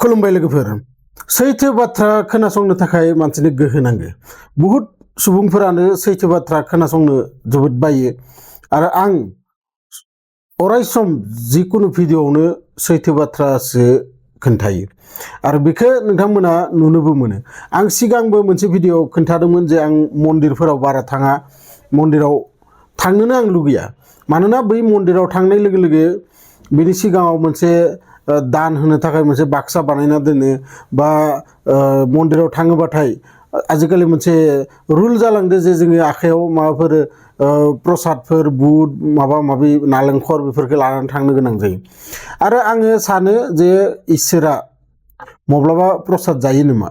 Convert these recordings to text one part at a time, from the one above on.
खुलुमबाय लोगोफोर सैथो बाथ्रा खोनासंनो थाखाय मानसिनो गोहो नांगौ बहुत सुबुंफोरानो सैथो बाथ्रा खोनासंनो जोबोद बायो आरो आं अराय सम जिकुनु भिडिअआवनो सैथो बाथ्रासो खोन्थायो आरो बेखौ नोंथांमोना नुनोबो मोनो आं सिगांबो मोनसे भिडिअ खोन्थादोंमोन जे आं मन्दिरफोराव बारा थाङा मन्दिराव थांनोनो आं लुगैया मानोना बै मन्दिराव थांनाय लोगो लोगो बेनि सिगाङाव मोनसे दान होनो थाखाय मोनसे बाक्सा बानायना दोनो बा मन्दिराव थाङोबाथाय आजिखालि मोनसे रुल जालांदो जे जोंनि आखायाव माबाफोर प्रसादफोर बुट माबा माबि नालेंखर बेफोरखौ लानानै थांनो गोनां जायो आरो आङो सानो जे इसोरा माब्लाबा प्रसाद जायो नामा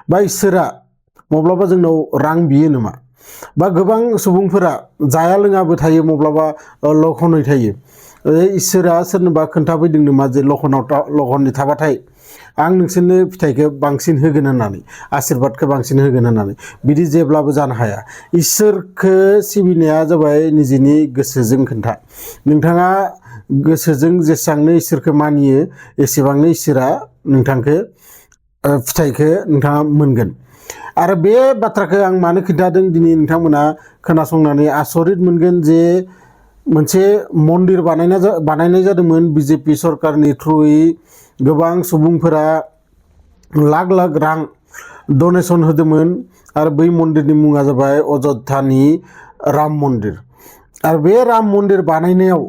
बा इसोरा माब्लाबा जोंनाव रां बियो नामा बा गोबां सुबुंफोरा जाया लोङाबो थायो माब्लाबा लघनै थायो इसोरा सोरनोबा खोन्थाफैदों नामा जे लघननि थाबाथाय आं नोंसोरनो फिथाइखौ बांसिन होगोन होननानै आशीर्बादखौ बांसिन होगोन होननानै बिदि जेब्लाबो जानो हाया इसोरखौ सिबिनाया जाबाय निजेनि गोसोजों खोन्था नोंथाङा गोसोजों जेसेबांनो इसोरखौ मानियो एसेबांनो इसोरा नोंथांखौ फिथाइखौ नोंथाङा मोनगोन आरो बे बाथ्राखौ आं मानो खोन्थादों दिनै नोंथांमोना खोनासंनानै आसरित मोनगोन जे मोनसे मन्दिर बानायनाय जादोंमोन बिजेपि सरकारनि थ्रुयै गोबां सुबुंफोरा लाख लाख रां डनेसन होदोंमोन आरो बै मन्दिरनि मुङा जाबाय अयोध्यानि राम मन्दिर आरो बे राम मन्दिर बानायनायाव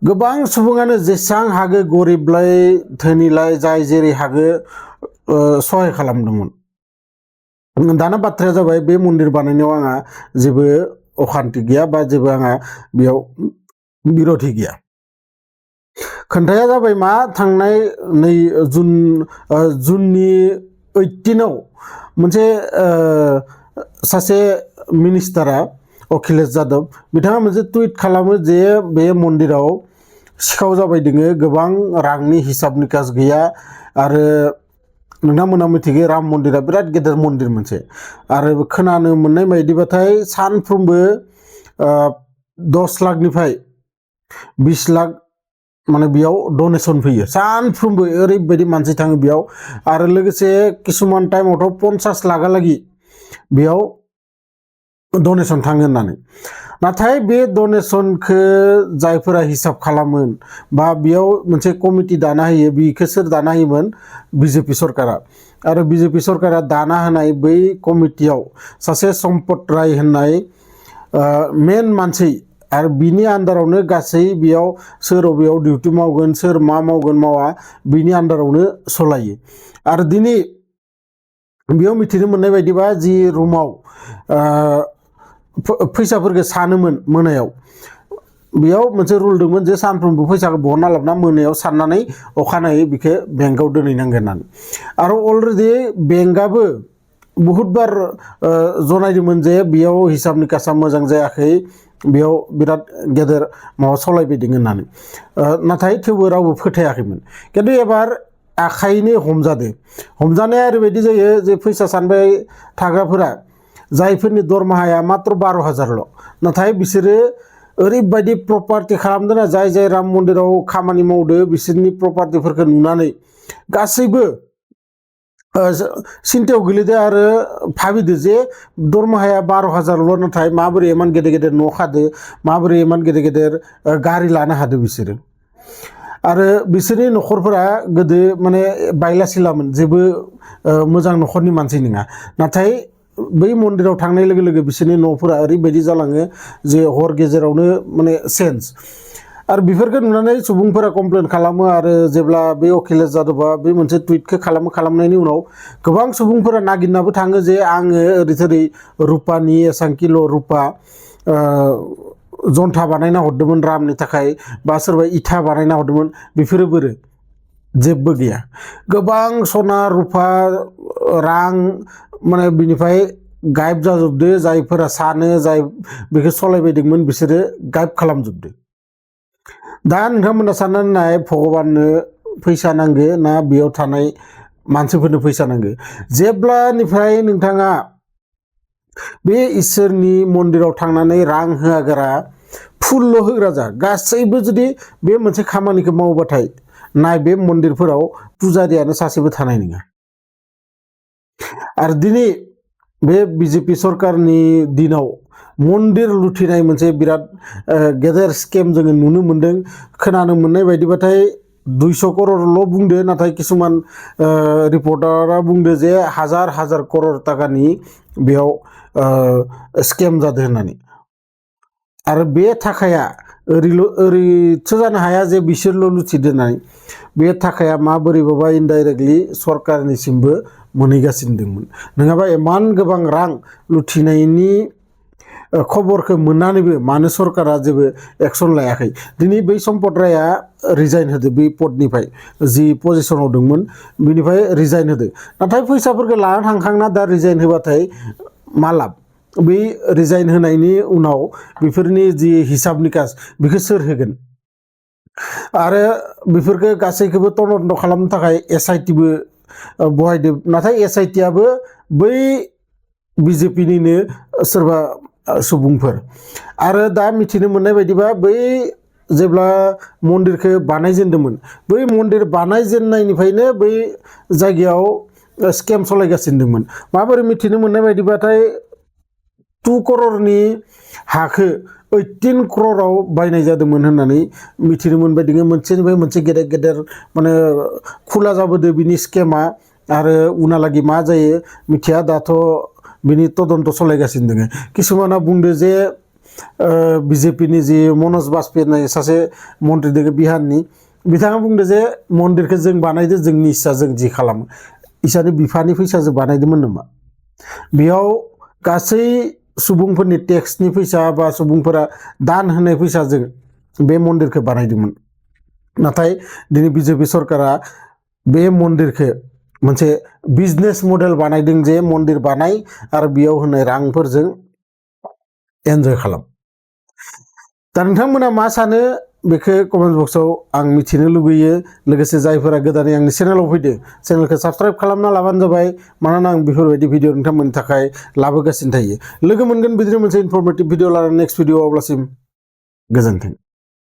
गोबां सुबुङानो जेसां हागो गरिबलाय धोनिलाय जाय जेरै हागो सहाय खालामदोंमोन दाना बाथ्राया जाबाय बे मन्दिर बानायनायाव आंहा जेबो अखान्थि गैया बा जेबो आंहा बेयाव बिरोधि गैया खोन्थाया जाबाय मा थांनाय नै जुननि 18आव मोनसे सासे मिनिस्टारा अखिलेश यादव बिथाङा मोनसे टुइट खालामो जे बे मन्दिराव सिखाव जाबाय दोङो गोबां रांनि हिसाब निकास गैया आरो नोंथांमोना मिथिगौ राम मन्दिरा बिराद गेदेर मन्दिर मोनसे आरो खोनानो मोननाय बायदिबाथाय सानफ्रोमबो 10 लाखनिफ्राय 20 लाख माने बेयाव डनेसन फैयो सानफ्रोमबो ओरैबायदि मानसि थाङो बेयाव आरो लोगोसे किसुमान टाइमावथ' 50 लाखहालागि बेयाव डनेसन थाङो होननानै नाथाय बे डनेसनखौ जायफोरा हिसाब खालामोन बा बेयाव मोनसे कमिटि दाना होयो बेखौ सोर दाना होयोमोन बिजेपि सरकारा आरो बिजेपि सरकारा दाना होनाय बै कमिटियाव सासे सम्पद राय होननाय मेन मानसि आरो बिनि आन्दारावनो गासै बेयाव सोर अबेयाव डिउटि मावगोन सोर मा मावगोन मावा बिनि आन्दारावनो सलायो आरो दिनै बेयाव मिथिनो मोननाय बायदिबा जि रुमाव फैसाफोरखौ सानोमोन मोनायाव बेयाव मोनसे रुल दंमोन जे सानफ्रोमबो फैसाखौ बहनना लाबोना मोनायाव साननानै अखानायै बेखौ बेंकआव दोनहैनांगोन होननानै आरो अलरेडि बेंकआबो बहुत बार जनायदोंमोन जे बेयाव हिसाब निकासा मोजां जायाखै बेयाव बिराद गेदेर माबा सलायबायदों होननानै नाथाय थेवबो रावबो फोथायाखैमोन खिन्थु एबार आखाइनो हमजानाया ओरैबायदि जायो जे फैसा सानबाय थाग्राफोरा जायफोरनि दरमाहाया मात्र 12,000ल' नाथाय बिसोरो ओरैबायदि प्रपार्टि खालामदों ना जाय जाय राम मन्दिराव खामानि मावदो बिसोरनि प्रपार्टिफोरखौ नुनानै गासैबो सिन्थायाव गोलैदो आरो भाबिदो जे दरमाहाया 12,000ल' नाथाय माबोरै इमान गेदेर गेदेर न' खादो माबोरै इमान गेदेर गेदेर गारि लानो हादो बिसोरो आरो बिसोरनि न'खरफोरा गोदो माने बायला सिलामोन जेबो मोजां न'खरनि मानसि नङा नाथाय बै मन्दिराव थांनाय लोगो लोगो बिसोरनि न'फोरा ओरैबायदि जालाङो जे हर गेजेरावनो माने सेन्स आरो बेफोरखौ नुनानै सुबुंफोरा कमप्लेन खालामो आरो जेब्ला बे अखिलेश यादवा बे मोनसे टुइटखौ खालामनायनि उनाव गोबां सुबुंफोरा नागिरनाबो थाङो जे आङो ओरै रुपानि एसां किल' रुपा जन्था बानायना हरदोंमोन रामनि थाखाय बा सोरबा इथा बानायना हरदोंमोन बेफोरो बोरो जेबो गैया गोबां सना रुपा रां माने बिनिफ्राय गायब जाजोबदो जायफोरा सानो जाय बेखौ सलायबायदोंमोन बिसोरो गायब खालामजोबदो दा नोंथांमोना साननानै नाय भगबाननो फैसा नांगो ना बेयाव थानाय मानसिफोरनो फैसा नांगो जेब्लानिफ्राय नोंथाङा बे इसोरनि मन्दिराव थांनानै रां होआगारा फुलल' होग्रा जा गासैबो जुदि बे मोनसे खामानिखौ मावबाथाय नाय बे मन्दिरफोराव पुजारियानो सासेबो थानाय नङा आरो दिनै बे बिजेपि सरकारनि दिनाव मन्दिर लुथिनाय मोनसे बिराद गेदेर स्केम जोङो नुनो मोनदों खोनानो मोननाय बायदिबाथाय 200 करोड़ल' बुंदो नाथाय किसुमान रिपर्टारा बुंदो जे हाजार हाजार करोड़ टाकानि बेयाव स्केम जादों होननानै आरो बे थाखाया ओरैसो जानो हाया जे बिसोरल' लुथिदो होननानै बे थाखाया माबोरैबाबा इनडाइरेक्टलि सरकारनिसिमबो मोनहैगासिनो दंमोन नङाबा इमान गोबां रां लुथिनायनि खबरखौ मोननानैबो मानो सरकारा जेबो एक्सन लायाखै दिनै बै सम्पद राया रिजाइन होदो बे पदनिफ्राय जि पजिशनाव दंमोन बिनिफ्राय रिजाइन होदो नाथाय फैसाफोरखौ लाना थांखांना दा रिजाइन होबाथाय मा लाब बै रिजाइन होनायनि उनाव बेफोरनि जि हिसाब निकास बेखौ सोर होगोन आरो बेफोरखौ गासैखौबो तदन्त खालामनो थाखाय एसआइटिबो बहायदो नाथाय एसआइटिआबो बै बिजेपिनिनो सोरबा सुबुंफोर आरो दा मिथिनो मोननाय बायदिबा बै जेब्ला मन्दिरखौ बानायजेनदोंमोन बै मन्दिर बानायजेननायनिफ्रायनो बै जायगायाव स्केम सालायगासिनो दंमोन माबोरै मिथिनो मोननाय बायदिबाथाय 2 करोड़नि हाखौ 18 करोड़ाव बायनाय जादोंमोन होननानै मिथिनो मोनबाय दोङो मोनसेनिफ्राय मोनसे गेदेर गेदेर माने खुला जाबोदो बिनि स्केमा आरो उनालागि मा जायो मिथिया दाथ' बिनि तदन्त सालायगासिनो दङ किसुमाना बुंदो जे बिजेपिनि जि मनज बाजपेयी होननाय सासे मन्त्रि दङ बिहारनि बिथाङा बुंदो जे मन्दिरखौ जों बानायदो जोंनि इस्सा जों जि खालामो इसानि बिफानि फैसाजों बानायदोंमोन नामा बेयाव गासै सुबुंफोरनि टेक्सनि फैसा बा सुबुंफोरा दान होनाय फैसाजों बे मन्दिरखौ बानायदोंमोन नाथाय दिनै बिजेपि सरकारा बे मन्दिरखौ मोनसे बिजनेस मडेल बानायदों जे मन्दिर बानाय आरो बेयाव होनाय रांफोरजों एन्जय खालाम दा नोंथांमोना मा सानो बेखौ कमेन्ट बक्सआव आं मिथिनो लुगैयो लोगोसे जायफोरा गोदानै आंनि चेनेलाव फैदो चेनेलखौ साबस्क्राइब खालामना लाबानो जाबाय मानोना आं बेफोरबायदि भिडिअ नोंथांमोननि थाखाय लाबोगासिनो थायो लोगो मोनगोन बिदिनो मोनसे इनफरमेटिभ भिडिअ लानानै नेक्स्ट भिडिअ अब्लासिम गोजोन्थों।